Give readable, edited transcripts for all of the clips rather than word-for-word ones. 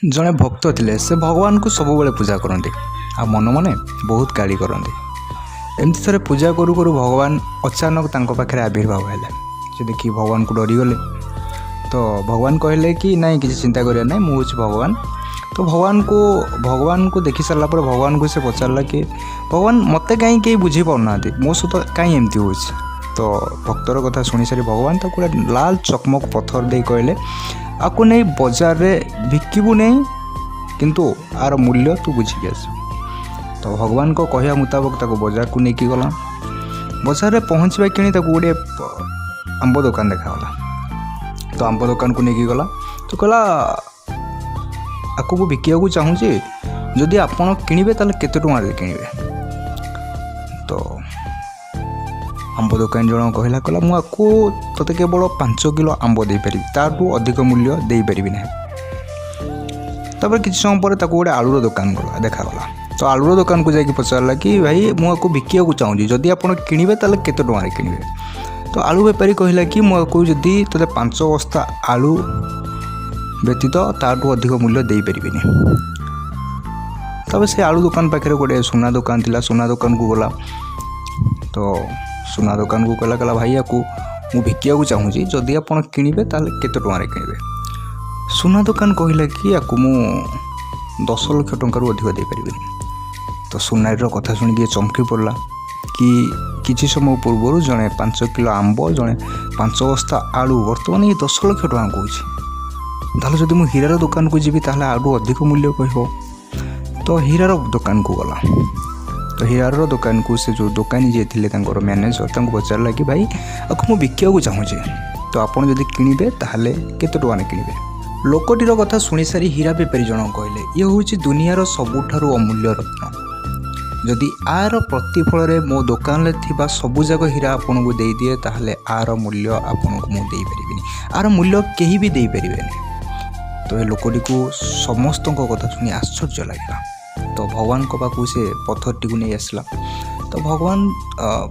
ଜଣେ ଭକ୍ତ ଥିଲେ। ସେ ଭଗବାନଙ୍କୁ ସବୁବେଳେ ପୂଜା କରନ୍ତି ଆଉ ମନେ ମନେ ବହୁତ ଗାଳି କରନ୍ତି। ଏମିତି ଥରେ ପୂଜା କରୁ କରୁ ଭଗବାନ ଅଚାନକ ତାଙ୍କ ପାଖରେ ଆବିର୍ଭାବ ହେଲେ। ସେ ଦେଖି ଭଗବାନଙ୍କୁ ଡରିଗଲେ। ତ ଭଗବାନ କହିଲେ କି ନାଇଁ, କିଛି ଚିନ୍ତା କରିବା ନାହିଁ, ମୁଁ ହେଉଛି ଭଗବାନ। ତ ଭଗବାନଙ୍କୁ ଦେଖି ସାରିଲା ପରେ ଭଗବାନଙ୍କୁ ସେ ପଚାରିଲା କି ଭଗବାନ, ମୋତେ କାହିଁ କେହି ବୁଝିପାରୁନାହାନ୍ତି? ମୋ ସହିତ କାହିଁ ଏମିତି ହେଉଛି? ତ ଭକ୍ତର କଥା ଶୁଣି ସାରି ଭଗବାନ ତାକୁ ଗୋଟେ ଲାଲ ଚକମକ ପଥର ଦେଇ କହିଲେ, ଆକୁ ନେଇ ବଜାରରେ ବିକିବୁ ନେଇ, କିନ୍ତୁ ଆର ମୂଲ୍ୟ ତୁ ବୁଝିକି ଆସିବୁ। ତ ଭଗବାନଙ୍କ କହିବା ମୁତାବକ ତାକୁ ବଜାରକୁ ନେଇକି ଗଲା। ବଜାରରେ ପହଞ୍ଚିବା କ୍ଷଣି ତାକୁ ଗୋଟିଏ ଆମ୍ବ ଦୋକାନ ଦେଖାଗଲା। ତ ଆମ୍ବ ଦୋକାନକୁ ନେଇକି ଗଲା। ତ କହିଲା, ଆକୁ ମୁଁ ବିକିବାକୁ ଚାହୁଁଛି, ଯଦି ଆପଣ କିଣିବେ ତାହେଲେ କେତେ ଟଙ୍କାରେ କିଣିବେ? ତ ଆମ୍ବ ଦୋକାନୀ ଜଣକ କହିଲା, ମୁଁ ଆକୁ ତୋତେ କେବଳ 5 କିଲୋ ଆମ୍ବ ଦେଇପାରିବି, ତାଠୁ ଅଧିକ ମୂଲ୍ୟ ଦେଇପାରିବି ନାହିଁ। ତାପରେ କିଛି ସମୟ ପରେ ତାକୁ ଗୋଟେ ଆଳୁର ଦୋକାନ ଦେଖାଗଲା। ତ ଆଳୁର ଦୋକାନକୁ ଯାଇକି ପଚାରିଲା କି ଭାଇ, ମୁଁ ଆକୁ ବିକିବାକୁ ଚାହୁଁଛି, ଯଦି ଆପଣ କିଣିବେ ତାହେଲେ କେତେ ଟଙ୍କାରେ କିଣିବେ? ତ ଆଳୁ ବେପାରୀ କହିଲା କି ମୁଁ ଆକୁ ଯଦି ତୋତେ 5 ବସ୍ତା ଆଳୁ ବ୍ୟତୀତ ତାଠୁ ଅଧିକ ମୂଲ୍ୟ ଦେଇପାରିବିନି। ତାପରେ ସେ ଆଳୁ ଦୋକାନ ପାଖରେ ଗୋଟେ ସୁନା ଦୋକାନ ଥିଲା। ସୁନା ଦୋକାନକୁ ଗଲା। ତ ସୁନା ଦୋକାନକୁ କହିଲା, ଭାଇ, ଆକୁ ମୁଁ ବିକିବାକୁ ଚାହୁଁଛି, ଯଦି ଆପଣ କିଣିବେ ତାହେଲେ କେତେ ଟଙ୍କାରେ କିଣିବେ? ସୁନା ଦୋକାନ କହିଲା କି ଆକୁ ମୁଁ 10 ଲକ୍ଷ ଟଙ୍କାରୁ ଅଧିକ ଦେଇପାରିବିନି। ତ ସୁନାରୀର କଥା ଶୁଣିକି ଚମକି ପଡ଼ିଲା କି କିଛି ସମୟ ପୂର୍ବରୁ ଜଣେ 5 କିଲୋ ଆମ୍ବ, ଜଣେ 5 ବସ୍ତା ଆଳୁ, ବର୍ତ୍ତମାନ ଇଏ 10 ଲକ୍ଷ ଟଙ୍କା କହୁଛି। ତାହେଲେ ଯଦି ମୁଁ ହୀରାର ଦୋକାନକୁ ଯିବି, ତାହେଲେ ଆଠୁ ଅଧିକ ମୂଲ୍ୟ କହିବ। ତ ହୀରାର ଦୋକାନକୁ ଗଲା। ତ ହୀରାର ଦୋକାନକୁ ସେ ଯେଉଁ ଦୋକାନୀ ଯିଏ ଥିଲେ, ତାଙ୍କର ମ୍ୟାନେଜର, ତାଙ୍କୁ ପଚାରିଲା କି ଭାଇ, ଆକୁ ମୁଁ ବିକିବାକୁ ଚାହୁଁଛି, ତ ଆପଣ ଯଦି କିଣିବେ ତାହେଲେ କେତେ ଟଙ୍କାରେ କିଣିବେ? ଲୋକଟିର କଥା ଶୁଣିସାରି ହୀରା ବେପାରୀ ଜଣକ କହିଲେ, ଇଏ ହେଉଛି ଦୁନିଆର ସବୁଠାରୁ ଅମୂଲ୍ୟ ରତ୍ନ। ଯଦି ଆର ପ୍ରତିଫଳରେ ମୋ ଦୋକାନରେ ଥିବା ସବୁଯାକ ହୀରା ଆପଣଙ୍କୁ ଦେଇଦିଏ, ତାହେଲେ ଆର ମୂଲ୍ୟ ଆପଣଙ୍କୁ ମୁଁ ଦେଇପାରିବିନି। ଆର ମୂଲ୍ୟ କେହି ବି ଦେଇପାରିବେନି। ତ ଏ ଲୋକଟିକୁ ସମସ୍ତଙ୍କ କଥା ଶୁଣି ଆଶ୍ଚର୍ଯ୍ୟ ଲାଗିଲା। ତ ଭଗବାନଙ୍କ ପାଖକୁ ସେ ପଥରଟିକୁ ନେଇ ଆସିଲା। ତ ଭଗବାନ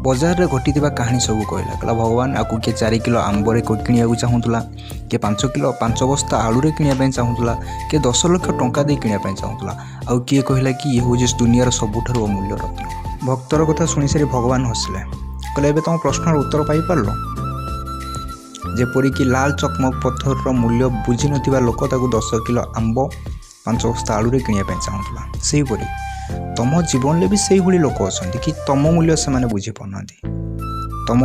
ବଜାରରେ ଘଟିଥିବା କାହାଣୀ ସବୁ କହିଲା। ଭଗବାନ, ଆକୁ କିଏ 4 କିଲୋ ଆମ୍ବରେ କିଣିବାକୁ ଚାହୁଁଥିଲା, କିଏ 5 କିଲୋ 5 ବସ୍ତା ଆଳୁରେ କିଣିବା ପାଇଁ ଚାହୁଁଥିଲା, କିଏ 10 ଲକ୍ଷ ଟଙ୍କା ଦେଇ କିଣିବା ପାଇଁ ଚାହୁଁଥିଲା, ଆଉ କିଏ କହିଲା କି ଇଏ ହେଉଛି ଦୁନିଆର ସବୁଠାରୁ ଅମୂଲ୍ୟ ରତ୍ନ। ଭକ୍ତର କଥା ଶୁଣି ସାରି ଭଗବାନ ହସିଲେ। କହିଲେ, ଏବେ ତୁମ ପ୍ରଶ୍ନର ଉତ୍ତର ପାଇପାରିଲ? ଯେପରିକି ଲାଲ ଚକମକ ପଥରର ମୂଲ୍ୟ ବୁଝିନଥିବା ଲୋକ ତାକୁ 10 କିଲୋ ଆମ୍ବ, 5 ବସ୍ତା ଆଳୁରେ କିଣିବା ପାଇଁ ଚାହୁଁଥିଲା, ସେହିପରି ତମ ଜୀବନରେ ବି ସେଇଭଳି ଲୋକ ଅଛନ୍ତି କି ତମ ମୂଲ୍ୟ ସେମାନେ ବୁଝିପାରୁନାହାନ୍ତି। ତମ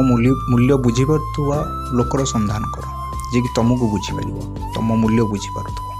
ମୂଲ୍ୟ ବୁଝିପାରୁଥିବା ଲୋକର ସନ୍ଧାନ କର, ଯିଏକି ତମକୁ ବୁଝିପାରିବ, ତମ ମୂଲ୍ୟ ବୁଝିପାରୁଥିବ।